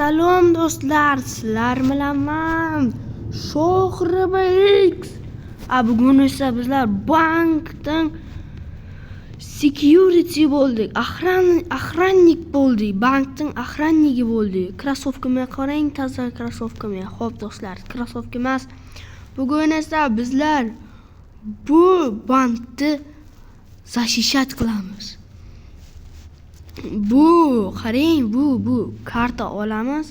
Salom do'stlar, sizlar bilan man Shohribx. Bugun esa bizlar bankdan security bo'ldik. Охранник bo'ldik. Bankning охранник i bo'ldik. Krossovkamga qarang, toza krossovkamga. Xo'p do'stlar, krossovka emas. Bugun esa bizlar bu bankni защищать qilamiz. Bu qarang, bu karta olamiz.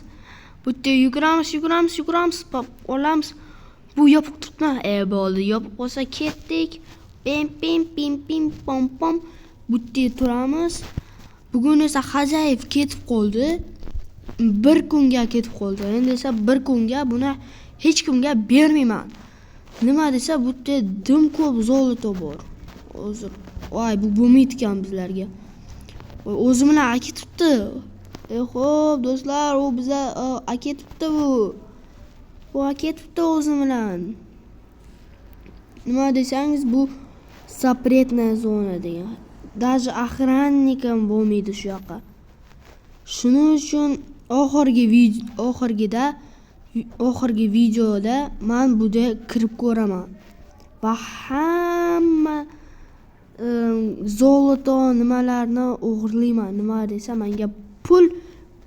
Bu yerda yuguramiz, yuguramiz, yuguramiz, olamiz. Bu yopiq turibdi. Bo'ldi, yopiq bo'lsa ketdik. Pim pim pim pim pom pom. Bu yerda turamiz. Bugun esa хозяев ketib qoldi. Bir kunga ketib qoldi. Endi esa bir kunga buni hech kimga bermayman. Nima desa, bu yerda dim ko'p золото bor. Hozir, voy, bu bo'lmaydi ekan bizlarga. O'zi bilan aketibdi. Xo'p, do'stlar, u biza aketibdi bu. Bu aketibdi o'zi bilan. Nima desangiz, bu запретная zona degan. Даже охранник ham bo'lmaydi shu yoqqa. Shuning uchun oxirgi videoda man buda kirib ko'raman. Va hamma золото nimalarni o'g'irlayman. Nima desa, menga pul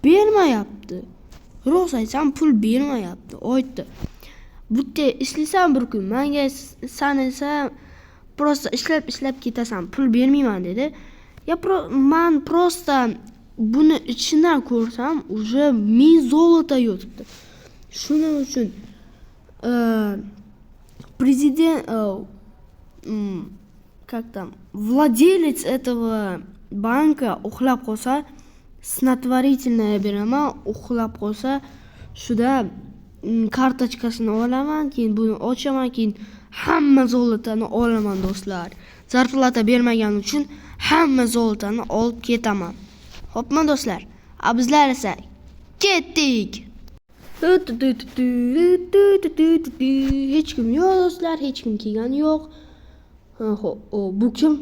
bermayapti. Rost aytsam, pul bermayapti. Aytdi. Bu yerda ishlaysan bir kun, menga san esa просто ishlab ishlab ketasan, pul bermayman dedi. Я man просто buni ichidan ko'rsam, уже 1000 золото yotibdi. Shuning uchun президент, как там, владелец этого банка uxlab qolsa, снотворительное beraman, uxlab qolsa, shuda kartochkasini olaman, keyin buni ochaman, keyin hamma золото ni olaman, do'stlar. Зарплата bermagani uchun hamma золото ni olib ketaman. Xo'pmi, do'stlar? A bizlar esa ketdik. Hech kim yo'q, do'stlar, hech kim kelgani yo'q. Ha, xo'p, bu kim?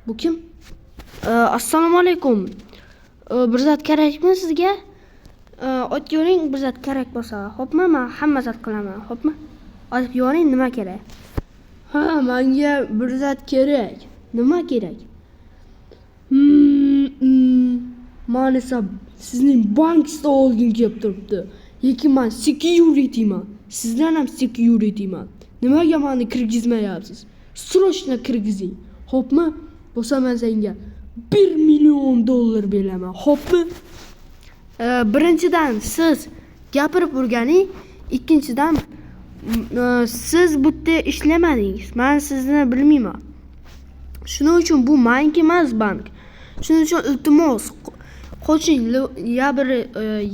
Bu kim? Assalomu alaykum. Bir zat kerakmi sizga? Aytib yuboring, bir zat kerak bo'lsa, xo'pmi? Men hamma zat qilaman, xo'pmi? Aytib yuboring, nima kerak? Ha, menga bir zat kerak. Nima kerak? Man esa sizning bankda olgim kelib turibdi. Lekin man securityman. Sizdan ham securityman. Nimaga meni kirgizmayapsiz? Срочно kirgizing. Xo'pmi? Bo'lsa, men senga 1 million dollar beraman. Xo'pmi? Birinchidan, siz gapirib o'rganing, ikkinchidan, siz bu yerda ishlamadingiz. Men sizni bilmayman. Shuning uchun bu maniki emas bank. Shuning uchun, iltimos, qoching.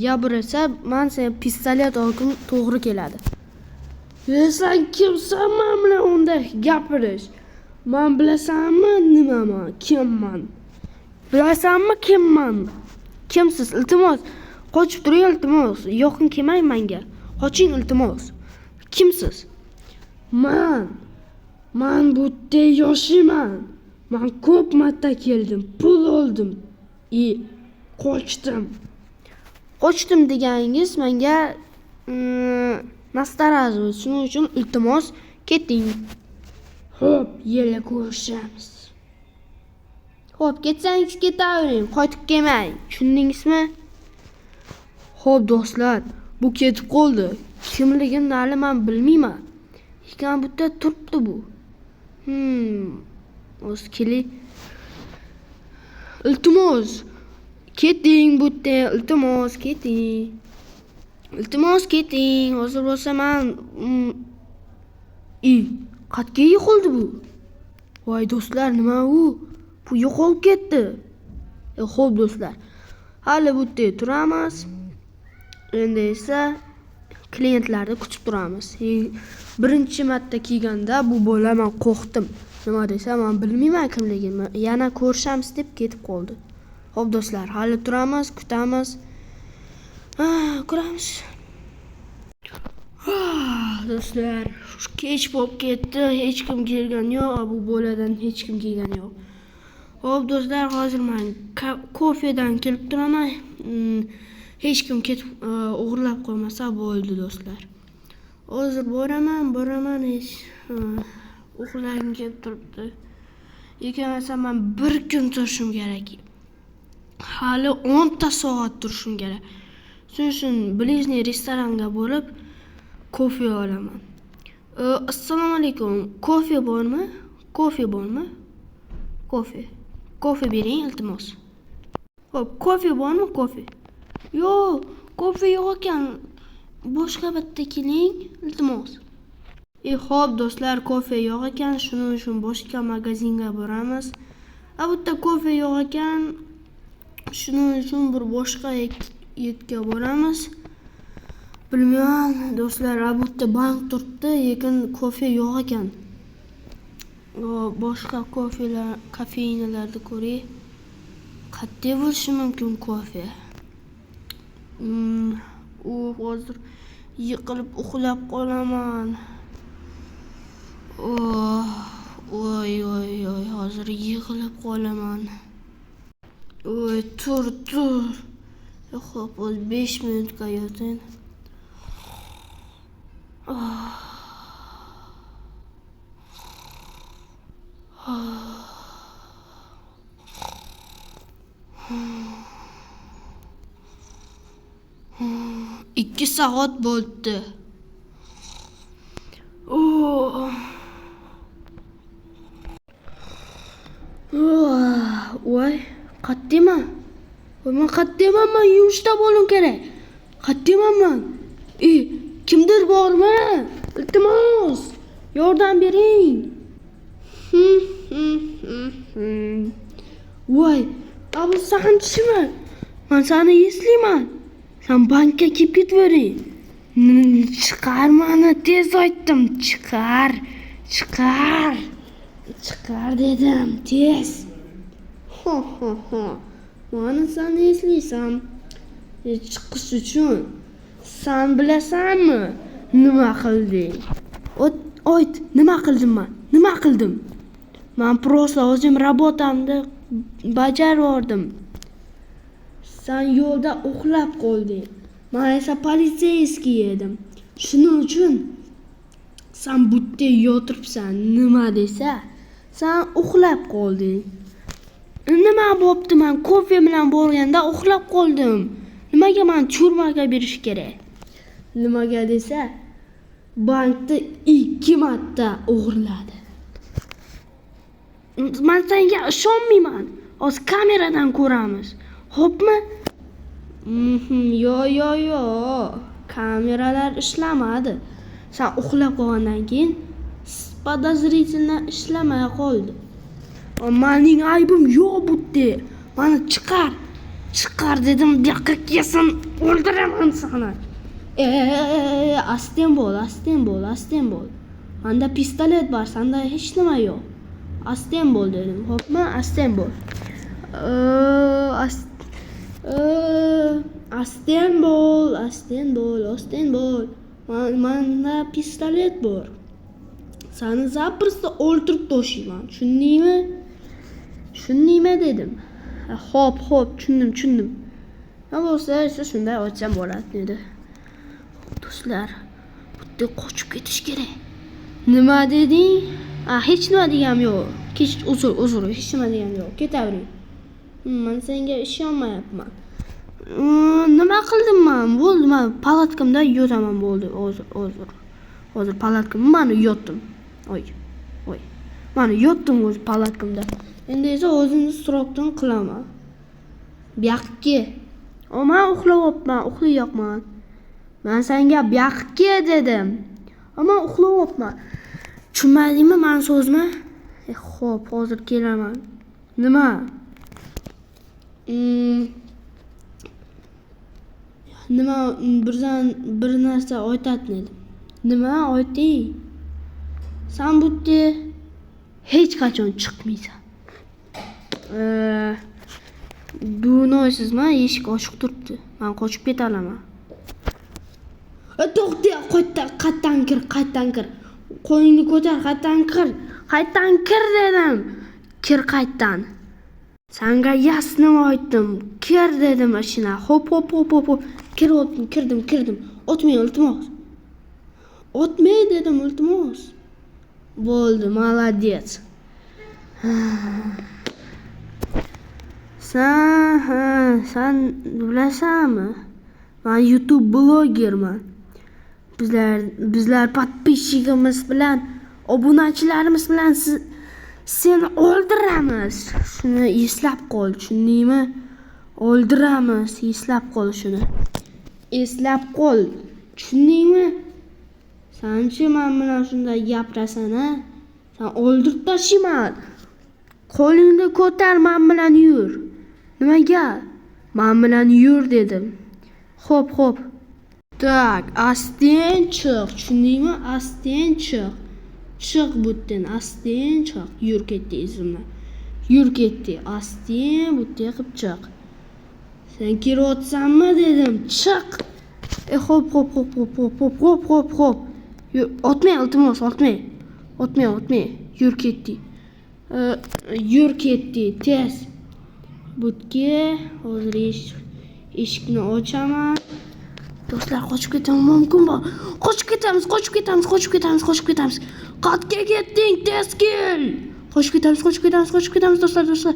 Ya bir esa man senga pistolet olgim to'g'ri keladi. Sen kimsan man bilan unday gapirish? Man bilasanmi nimaman, kimman? Bilasanmi kimman? Kimsiz? Iltimos, qochib turing, iltimos. Yoqin kelmang menga. Qoching, iltimos. Kimsiz? Man bu yerda yoshiyman. Man ko'p marta keldim, pul oldim и qochdim. Qochdim deganingiz menga настораживает. Shuning uchun, iltimos, keting. Xo'p, yana ko'rishamiz. Xo'p, ketsangiz ketavering, qaytib kelmang. Tushundingizmi? Xo'p, do'stlar, bu ketib qoldi. Kimligini hali men bilmayman. Lekin bu yerda turibdi bu. O'zi keling. Iltimos, keting bu yerdan, iltimos, keting. Iltimos, keting. Hozir bo'lsa man qayerga yo'qoldi bu? Voy do'stlar, nima u? Bu yo'qolib ketdi. Xo'p do'stlar. Hali bu yerda turamiz. Endi esa klientlarni kutib turamiz. Birinchi marta kelganda bu bola man qo'rqdim. Nima desa, man bilmayman kimligini. Yana ko'rishamiz deb ketib qoldi. Xo'p do'stlar, hali turamiz, kutamiz. Ko'ramiz. Do'stlar, kech bo'lib ketdi. Hech kim kelgani yo'q. Bu boladan hech kim kelgani yo'q. Xo'p do'stlar, hozir men kofedan kelib turaman. Hech kim ketib o'g'irlab qolmasa bo'ldi do'stlar. Hozir boraman, hech uxlagim kelib turibdi. Lekin man bir kun turishim kerak. Hali 10 ta soat turishim kerak. Shuning uchun ближний restoranga borib kofe olaman. Assalomu alaykum. Kofe bormi? Kofe bormi? Kofe. Kofe bering, iltimos. Xo'p, kofe bormi? Kofe. Yo'q, kofe yo'q ekan. Boshqa bitta keling, iltimos. Xo'p, do'stlar, kofe yo'q ekan. Shuning uchun boshqa magazinga boramiz. A bu yerda kofe yo'q ekan. Shuning uchun bir boshqa yerga boramiz. Bilmayman, do'stlar, a bu yerda bank turibdi, lekin kofe yo'q ekan. Boshqa kofelar, kofeynalarni ko'ray. Qayerda bo'lishi mumkin kofe? U hozir yiqilib uxlab qolaman. Oh, oy oy oy, hozir yig'ilib qolaman. Oy, tur, tur. Xo'p, o'zi 5 minutga yoting. Oh. 2 soat bo'ldi. Oh. Voy, qayerdaman? Voy, man qayerdaman? Man yumushda bo'lishim kerak. Qayerdaman man? Kimdir bormi? Iltimos, yordam bering. Voy, bu sanchimi? Man seni eslayman. Sen bankka kelib ketavering. Chiqar mani, tez aytdim. Chiqar, chiqar. Chiqar dedim, tez. Ho ho ho. Mani sen eslaysan. Chiqish uchun sen bilasanmi nima qilding? Oyt, nima qildim man? Nima qildim? Man просто o'zim rabotamni bajarib. Sen yo'lda uxlab qolding. Man esa politseyskiy edim. Shuning uchun sen bu yerda yotiribsan. Nima desa, sen uxlab qolding. Nima bo'pti? Man kofe bilan borganda uxlab qoldim. Nimaga men churmaga berish kerak? Nimaga desa, bankni 2 marta o'g'irladi. Man senga ishonmayman. Hozir kameradan ko'ramiz. Xo'pmi? Yo yo yo. Kameralar ishlamadi. Sen uxlab qolgandan keyin podozrительно ishlamay qoldi. Mening aybim yo'q bu yerda. Mani chiqar. Chiqar dedim, bu yoqqa kelsam o'ldiraman seni. Astin bo'l, astin bo'l, astin bo'l. Menda pistolet bor, senda hech nima yo'q. Astin bo'l dedim. Xo'pmi? Astin bo'l. Astin bo'l, astin bo'l, astin bo'l. Menda pistolet bor. Seni zaprosto o'ldirib toshiyman. Tushundingmi? Tushundingmi dedim. Xo'p, xo'p, tushundim, tushundim. Nima bo'lsa, esa shunday aytsam bo'ladi dedi. Do'stlar, bu yerda qochib ketish kerak. Nima deding? Hech nima deganim yo'q. Kech, uzr, hech nima deganim yo'q. Ketavering. Men senga ishonmayapman. Nima qildim man? Bo'ldi, man palatkamda yotaman bo'ldi. Hozir. Hozir palatkamda mana yotdim. Oy, oy. Mana yotdim o'zi palatkamda. Endi esa o'zimni so'roqdan qilaman. Bu yoqqa. Man uxlayapman, uxlayapman. Man senga bu yoqqa dedim. Ammo uxlayapman. Tushunmadingmi mani so'zimni? Xo'p, hozir kelaman. Nima? Nima birdan bir narsa aytadi dedim. Nima ayting? Sen bu yerda hech qachon chiqmaysan. Dunoysizmi? Eshik ochiq turibdi. Men qochib keta olaman. To'xta, qaytdan kir, qaytdan kir. Qo'lingni ko'tar, qaytdan kir. Qaytdan kir dedim. Kir qaytdan. Sanga yasni aytdim. Kir dedim mashina. Hop hop hop hop. Kiryaptim, kirdim, kirdim. Otmang, iltimos. Otmang dedim, iltimos. Bo'ldi, молодец. Sen, ha, sen bilasanmi? Men YouTube blogerman. Bizlar подписчик imiz bilan, obunachilarimiz bilan seni o'ldiramiz. Shuni eslab qol, tushundingmi? O'ldiramiz, eslab qol shuni. Eslab qol, tushundingmi? Sanchi men bilan shunday gapirasan, a? Sen o'ldirib tashlayman. Qo'lingni ko'tar, men bilan yur. Nimaga? Men bilan yur dedim. Xo'p, xo'p. Так, astin chiq, tushundingmi? Astin chiq. Chiq bu yerdan, astin chiq. Yur ketdi izimdan. Yur ketdi, astin bu yerga qilib chiq. Sen kiryapsanmi dedim. Chiq. Xo'p, xo'p, xo'p, xo'p, xo'p, xo'p, xo'p, xo'p, xo'p. Yur, otmang, iltimos, otmang. Otmang, otmang. Yur ketdik. Yur ketdik, tez. Bu yerga hozir eshikni ochaman. Do'stlar, qochib ketaman mumkinmi? Qochib ketamiz, qochib ketamiz, qochib ketamiz, qochib ketamiz. Qayerga ketding? Tez kel. Qochib ketamiz, qochib ketamiz, qochib ketamiz do'stlar, do'stlar.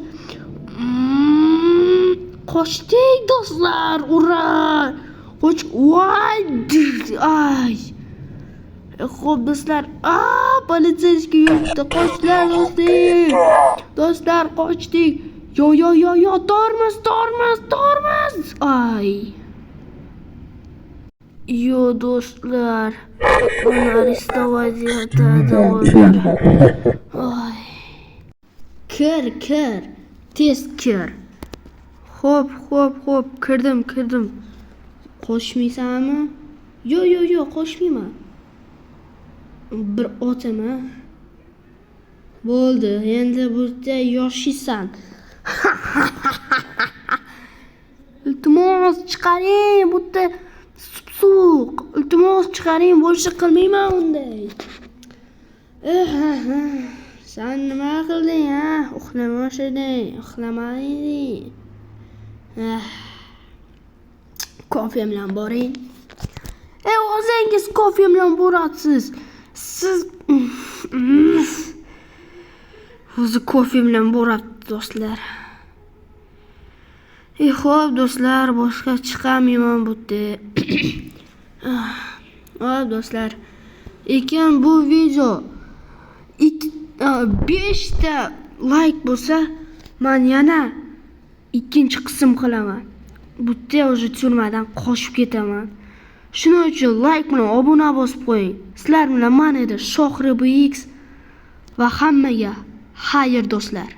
Qochdik do'stlar, ura! Qoch, voy! Ay. Xo'p do'stlar, полицейский yuribdi. Qochlar do'stlar. Do'stlar, qochdik. Yo, yo, yo, yo, tormoz, tormoz, tormoz. Ay. Yo do'stlar, uni арестовать etadi hozir. Ay. Kir, kir. Tez kir. Xo'p, xo'p, xo'p, kirdim, kirdim. Qochmaysanmi? Yo, yo, yo, qochmayman. Bir otaman. Bo'ldi, endi bu yerda yoshiysan. Iltimos, chiqaring, bu yerda suv-suvuq. Iltimos, chiqaring, boshqa qilmayman unday. Sen nima qilding, ha? Uxlamash eding, uxlamading. Kofe bilan boring. O'zingiz kofe bilan borasiz. Siz o'zi kofe bilan boradi do'stlar. Xo'p do'stlar, boshqa chiqamayman bu yerda. Xo'p do'stlar. Lekin bu video 5 ta like bo'lsa, men yana ikkinchi qism qilaman. Bu yerda o'zi turmadan qochib ketaman. Shuning uchun like bilan obuna bosib qo'ying. Sizlar bilan men edi Shohribx va hammaga xayr do'stlar.